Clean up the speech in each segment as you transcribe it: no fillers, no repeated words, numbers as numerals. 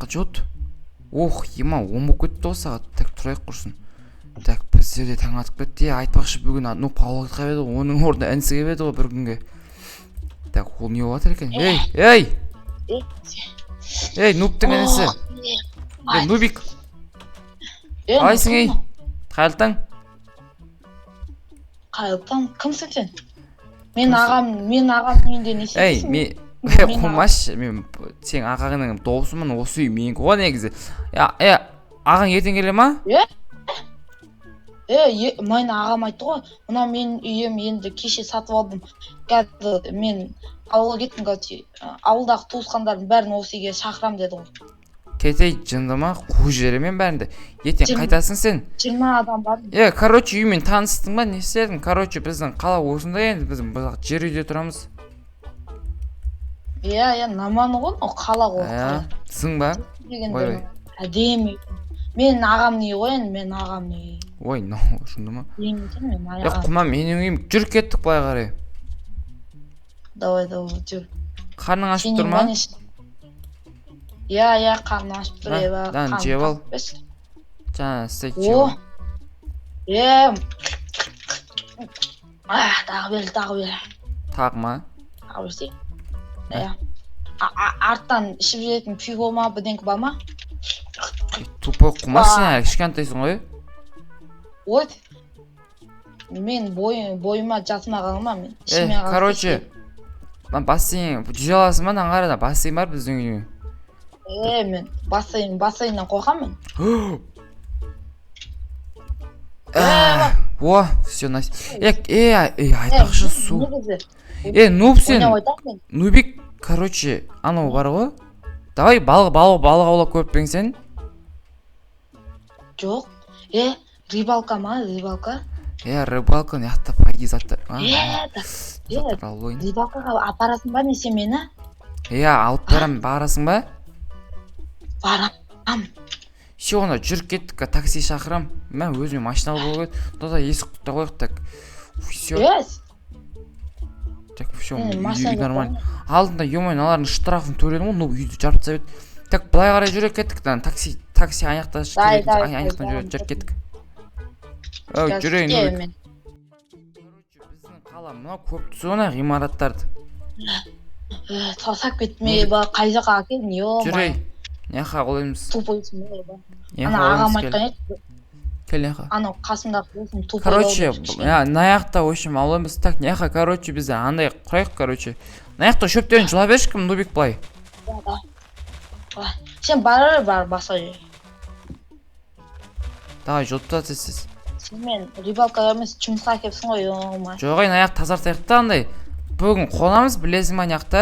Қанша болды? Ох, ема, 10 болып кетті ғой сағат. Так, тұрайық құрсын. Так, бізде де таң атып кетті. Е, айтпақшы, бүгін нуб ауылға кетіп еді ғой, оның орнына інісі келіп еді ғой бір күнге. Так, ол не болып жатыр екен? Ей, ей! Ей, нубтың інісі. Ей, нубик, қалайсың, ей? Қайырлы таң. Қайырлы таң, кімсің сен? Мен Кімсің? ағам, мен ағамның үйінде не Ей, істейсің? мен Мен қумашы, мен сенің ағаңның досымын, осы үй менікі ғой негізі. Я, е, ағаң ертең келе ма? Е, мен ағам айтты ғой, мына менің үйім, енді кеше сатып алдым. Қазір мен ауылға кеттім, қазір ауылдағы туысқандардың бәрін осы үйге шақырам деді ғой. Кетей, жынды ма? Қуып жіберемін бәрін де. Ертең қайтасың сен. 20 адам бар. Е, короче, үймен таныстың ба, не істедің? Короче, біздің қала осындай енді, біздің бұл жер үйде тұрамыз. Иә, нормально ғой, мынау қала ғой. Иә, сың ба? Деген Ой, ой. әдемі. Менің ағамның үйі ғой енді, менің ағамның үйі. Ой, мынау жынды ма? Әдемі екен менің Е, ағам. құма, менің үйім. Жүр, кеттік былай қарай. Давай, давай, жүр. Қарның ашып Сенен тұр ма? ба не? Иә, қарным ашып тұр. Мә, Еба, мынаны қарным жеп ал. тартып берші. Жаңа стейк жеп О. ал. Е. А, тағы бер, тағы бер. Тағы ма? Тағы берсей. Иә. Арттан ішіп жіберетін пиво ма, бірдеңке бар ма? Е, тупой құма, сен әлі кішкентайсың ғой. Ой. Мен бойыма, жасыма қалма мен. Е, Ішіме қалса. Короче, мына бассейн жүзе аласың ба? Мынаны қара да, бассейн бар біздің үйде. Е, мен бассейннен қорқамын. А, о, все, Настя. Е, е, е, айтпақшы, су. Негізі Е, нуб сен, ойнап айтамын мен. Нубик, короче, анау бар ғой. Давай балық аулап көріп пе едің сен? Жоқ. Е, рыбалка ма, рыбалка? Е, рыбалка мына жақта, по идее, заттар. А, Е, да. Е, заттар алып алайын. рыбалкаға апарасың ба, не, сен мені? Иә, алып барамын, барасың ба? Барам. Все, онда жүріп кеттік, такси шақырам. Мә, өзіме машина алып алып еді. Да, есік құлыптай қояйық, так. Все, Е, так, все, мен үй машина үй жоқ нормально. қой. Алдында, ё-моё, мыналардың штрафын төледім ғой, ну, үйді жарып тастап еді. Так, былай қарай жүре кеттік, да, такси аяқта Давай, келетін, давай, аяқтан давай, жүре жүріп кеттік. Ау, Қазір жүрейін, күтемін Нубик. мен. Короче, біздің қала мынау, көріп тұрсың ғой ғимараттарды. Е, тастап кеттім, е, ба, қай жаққа әкелдің, ё-моё. Жүрей. Мына қолаймыз. Тупойсың ба, ба. Мына Ана ағам кел. айтқан еді, Кел мына. анау қасымдағы досым тупой. Короче, мына жақта, в общем, аулаймыз. Так, мына жаққа, короче, бізде андай құрайық, короче. Мына жақта шөптерін жұла берші, кім, Нубик, былай. Сен бара бер, бар басқа жерге. Давай, жұлып та тез. Сен мен рыбалкаға емес, жұмысқа әкеліпсің ғой, ё-моё. Жоқ, ей, мына жақты тазартайық та, андай. Бүгін қонамыз, білесің ба, мына жақта?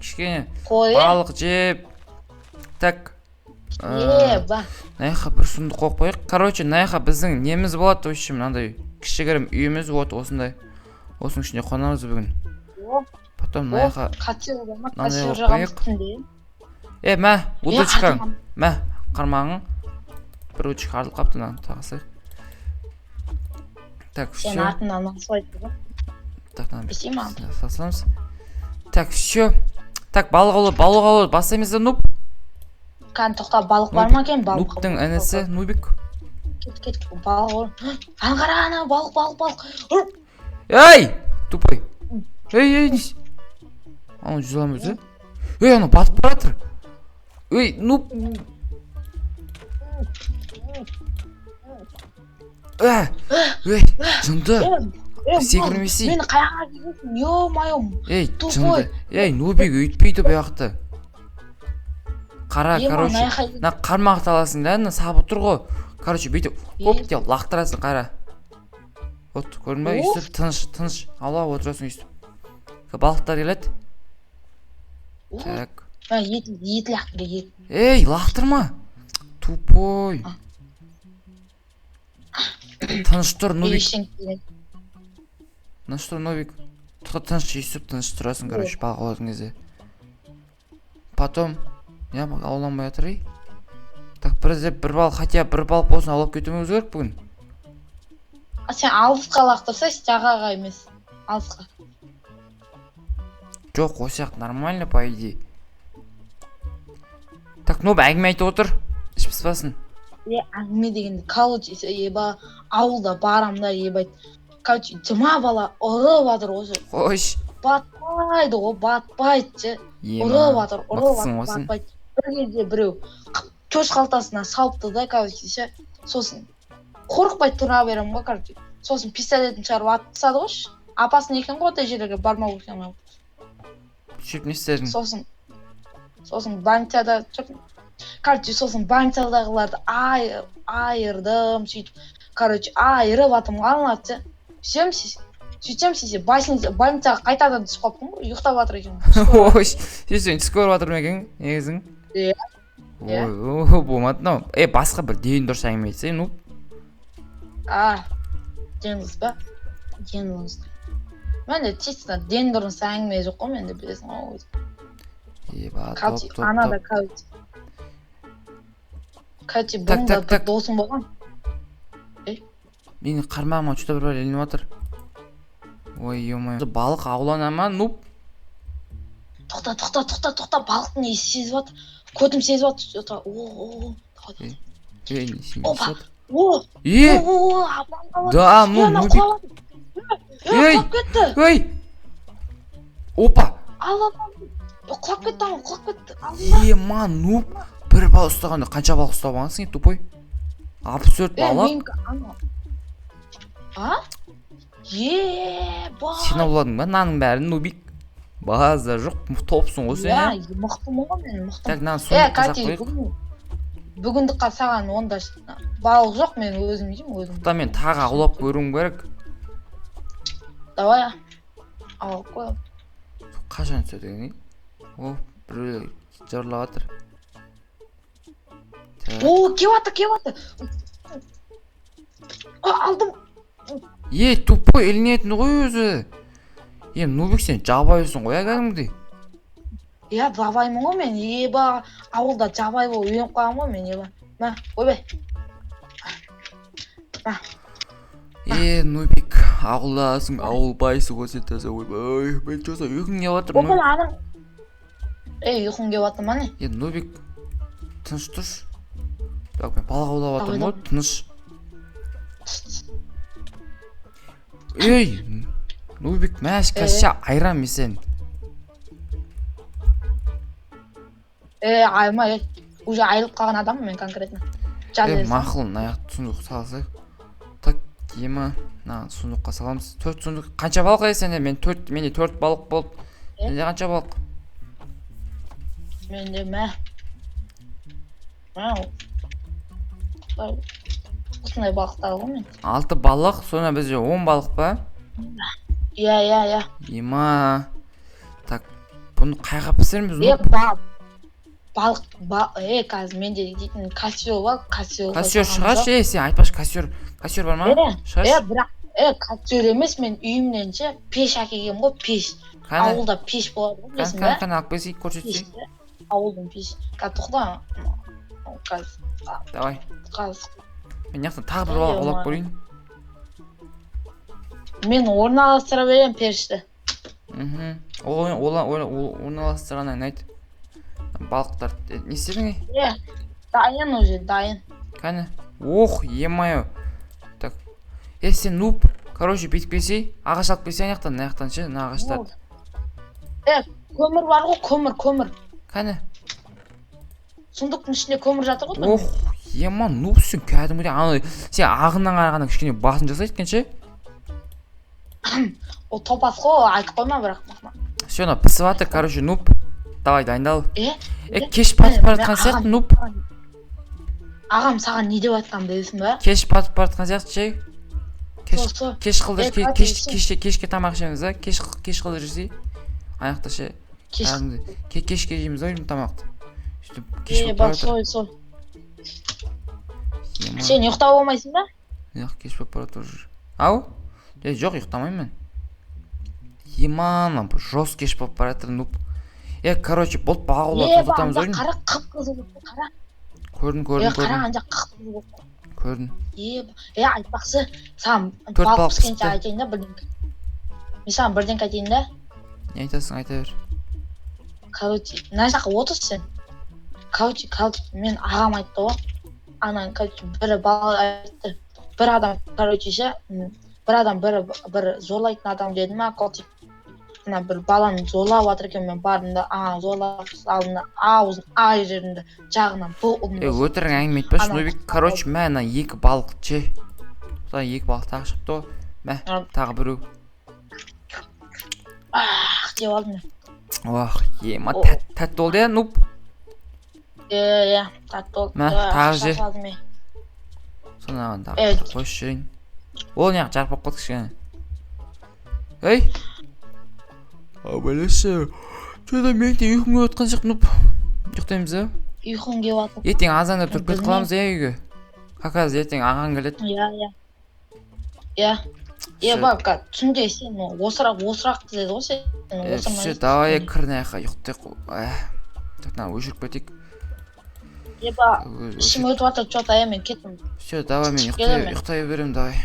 Кішкене Қой, е. балық жеп. Так. Е, ба. Мына жаққа бір сундук қойып қояйық. Короче, мына жаққа біздің неміз болады, в общем, мынандай кішігірім үйіміз болады осындай. Осының ішінде қонамыз бүгін. О, Потом мына о, жаққа костер ма, мынандай костер қойып жағамыз қояйық. түнде. Е, мә, Е, удочкаң. артынан. Мә, қармағың. Бір удочка артылып қалыпты, мынаны тағасайық. Так, Сен все. артынан асылайды ғой. Так, мынаны Бесей ма? саламыз. Так, все. Так, балық аулап бастаймыз да, нуб. Кән, тоқта, балық бар ма екен, балық? Нубтың інісі, Нубик. Кет, кет, балық. Ана қара, ана балық, балық, балық. Ұр! Ей, тупой. Ей, ей, не анау жүзе аламын өзі. Ей, анау батып бара жатыр. Ей, нуб. Ә, ей, жынды. Е, е, Секірмесей. мені қаяққа келесің, ё-моё. Ей, Тупой. жынды. Ей, нубик, өйтпейді бұл жақта. Қара, Ема, короче, мына жаққа мына қармақты аласың да, мына сабы тұр ғой. Короче, бүйтіп, хоп Е. деп лақтырасың, қара. Вот, көрдің ба? О. Өйстіп тыныш, тыныш аулап отырасың өйстіп. Балықтар келеді. О, Так. мына ет лақтыр, ет. Ей, лақтырма. Тупой. А. Тыныш тұр, нубик. Ештеңе керек. Тыныш тұр, нубик. Тоқта, тыныш, өйстіп тыныш тұрасың, короче, балық аулаған кезде. Потом, не ауланбай жатыр, ей. Так, бір іздеп бір балық, хотя бы бір балық болсын аулап кетуіміз керек бүгін. А сен алысқа лақтырсайшы, жағаға емес. Алысқа. Жоқ, осы сияқты нормально, по идее. Так, нуб, әңгіме айтып отыр, іш пыспасын. Е, әңгіме дегенде, короче, еба, ауылда барам да, ебать, короче, 20 бала ұрып жатыр осы. Қойш. Батпайды ғой, батпайды ше. Ема. Ұрып жатыр, ұрып Мықтысың жатыр, ғой сен. батпайды. Бір кезде біреу төс қалтасына салыпты да, короче, ше. Сосын қорықпай тұра беремін ғой, короче. Сосын пистолетін шығарып атып тастады ғой ше. Опасный екен ғой, ондай жерлерге бармау керек екен. Сөйтіп не істедің? Сосын больницада жүрдім, короче. Сосын больницадағыларды айырдым сөйтіп, короче, айырып жатырмын ғой аналарды ше. Сөйтсем, сөйтсем, сөйтсем, больницаға қайтадан түсіп қалыппын ғой, ұйықтап жатыр екенмін. Ой, сен түс көріп жатыр ма екен негізің? Иә. Иә. Ой, болмады мынау. Е, басқа бір ден дұрыс әңгіме айтсай, ну. А, ден дұрыс па? Ден дұрыс, менде чисто ден дұрыс әңгіме жоқ қой менде, білесің ғой өзің. Еба. Короче, Топ, топ, анада, топ. короче, Так, бұрында так, бір так. досым болған. Менің қармағыма что то бір ілініп жатыр. Ой, ё. Балық аулана ма, нуб? Тоқта, тоқта, тоқта, тоқта, балықтың иісі сезіп жатыр, көтім сезіп жатыр что то. О, о, тоқта. Ей, не сен, не Опа. істеп жатыр? О! Е! О, апам қалады. Да, ну. Е, анау Нубик. құлап жатыр. Е, Ей! құлап кетті. Ей, опа! Ал, ал, ал. Е, құлап кетті анау, құлап кетті алдында. Ема, нуб, бір балық ұстағанда қанша балық ұстап алғансың, е, тупой? 64 Е, балық. Менікі анау, а, еба. Сен ауладың ба мынаның бәрін, нубик? Базар жоқ, топсың ғой сен. Иә, Иә. мықтымын ғой мен, мықтымын. Так, мынаны Е, сундукқа салып Катя, қояйық. Бүгіндікқа саған онда балық жоқ, мен өзім жеймін, өзім. Тоқта, мен тағы аулап көруім керек. Давай, алып қой. Қашан түседі екен? О, біреулер жырлап жатыр. Так. О, келіп жатыр, келіп жатыр. А, алдым. Е, тупой, ілінетін ғой өзі. Е, нубик, сен жабайсың ғой, иә, кәдімгідей. Иә, жабаймын ғой мен, еба, ауылда жабай болып үйреніп қалғанмын ғой мен, еба. Мә, ойбай. Е, нубик, ауылдасың, ауылбайсың ғой сен таза. Ойбай, мен че за ұйқым келіп жатыр. Опа, ана, ей, ұйқың келіп жатыр ма, не? Е, нубик, тыныш тұршы. Так, мен балық аулап жатырмын Давай. ғой, тыныш. Ей, нубик, мәш, қазір айырам мен сені. Е, айырма, е, уже айырылып қалған адаммын мен конкретно. Е, мақұл, мына жақта сундук салсақ. Так, ема, мына сундукқа саламыз. Төрт сундук. Қанша балық ей сенде? Мен төрт, менде төрт балық болды. Е? Сенде қанша балық? Менде, мә, мә, осындай балықтар ғой мен. Алты балық, сонда бізде 10 балық па? Иә. Ема. Так, бұны қайға пісіреміз? Е, Ну, балық ба, е, қазір менде дейтін костер бар, костер. Костер шығаршы, е, сен айтпашы, костер, костер бар ма? Е. Е. Шығаршы. Бірақ, е, костер емес, мен үйімнен ше пеш әкелгенмін ғой, пеш. Қане, Ауылда пеш болады ғой, қане, білесің қане, ба? қане, алып келсей, Пеш көрсетсей. ше, ауылдың пеш. Қазір, тоқта, қазір. Давай. Қазір. Мен мына жақтан тағы бір балық аулап көрейін. Мен орналастыра беремін пешті. Мхм. Ол орналастырғаннан айт. Балықтар, е, не істедің, ей? Е, дайын, уже дайын. Кәне. Ох, ё-моё. Так. Е, сен нуб. Короче, бүйтіп келсей, ағаш алып келсей ана жақтан, мына жақтан ше, мына ағаштарды. Е, көмір бар ғой, көмір, көмір. Кәне. Сундуктың ішінде көмір жатыр ғой. Ох, ема, нуб, сен кәдімгідей ана сен ағыннан қарағанда кішкене басын жасайды екен ше. Ол топас қой, айтып қойма бірақ маған. Все, ана пісіп жатыр, короче, нуб. Давай, дайындал. Е. Е, кеш батып бара жатқан Мен сияқты, нуб. Ағам саған не деп айтқанын білесің ба? Кеш батып бара жатқан сияқты ше. Кеш Сол. кеш қылдыр, Е, ке- кеш Катя, кешке тамақ ішеміз да, кеш қылдыр жесей. Ана жақта ше. Кеш. Кәдімгідей кешке жейміз ғой деймін тамақты. Сөйтіп кеш Е, болып бара бар, жатыр. сол. Ема. Сен ұйықтап алмайсың ба? Жоқ, кеш болып бара жатыр уже. Ау? Е, жоқ, ұйықтамаймын мен. Ема, мына жёстко кеш болып бара жатыр, нуб. Е, короче, болды, балық Е, аулауды тоқтатамыз анда ғой деймін. қара, қып қызыл болып тұр, қара. Көрдім, Е, көрдім, қара, көрдім. ана жақ қып қызыл болып тұр. Көрдім. Е, е, айтпақшы, саған Төрт балық балық піскенше пісті. айтайын да бірдеңке. Мен саған бірдеңке айтайын да. Не айтасың, айта бер. Короче, мына жаққа отыр сен. Короче, мен ағам айтты ғой анан, короче, бір бала айтты, бір адам, короче, ше, бір адам, бір зорлайтын адам деді ма, короче, ана бір баланы зорлап жатыр екен. Мен бардым да, ана зорлап алдым да, аузын айырып жібердім да, жағынан бұ. Е, өтірік әңгіме айтпашы. Ана- Нубик, короче, мә, ана екі балық ше, содан екі балық тағы шығыпты ғой, мә. А. Тағы біреу. Ах деп алдым мен. Ох, ема. О. Тәтті болды, иә, нуб? Иә, тәтті болды. Мә, тағы же. Шашып алдым мен. Соны тағы Е. қойып жіберейін. Ол неғып жарып болып қалды кішкене? Ей, абайлашы. Че то мен ертең ұйқым келіп жатқан сияқты, нуб. Ұйықтаймыз ба? Ұйқым келіп жатыр. Ертең азанда тұрып кетіп Білмеймін. қаламыз, иә, үйге. Как раз ертең ағаң келеді. Иә, Всё. Бар, түнде сен осырақ осырақ деді ғой сен. Е, Осырмай. Все, давай, кір мына жаққа, ұйықтайық. Так, мына өшіріп кетейік. Еба, ішім өтіп жатыр че то, иә, мен кеттім. Все, давай, мен Келемін. ұйықтай беремін, давай.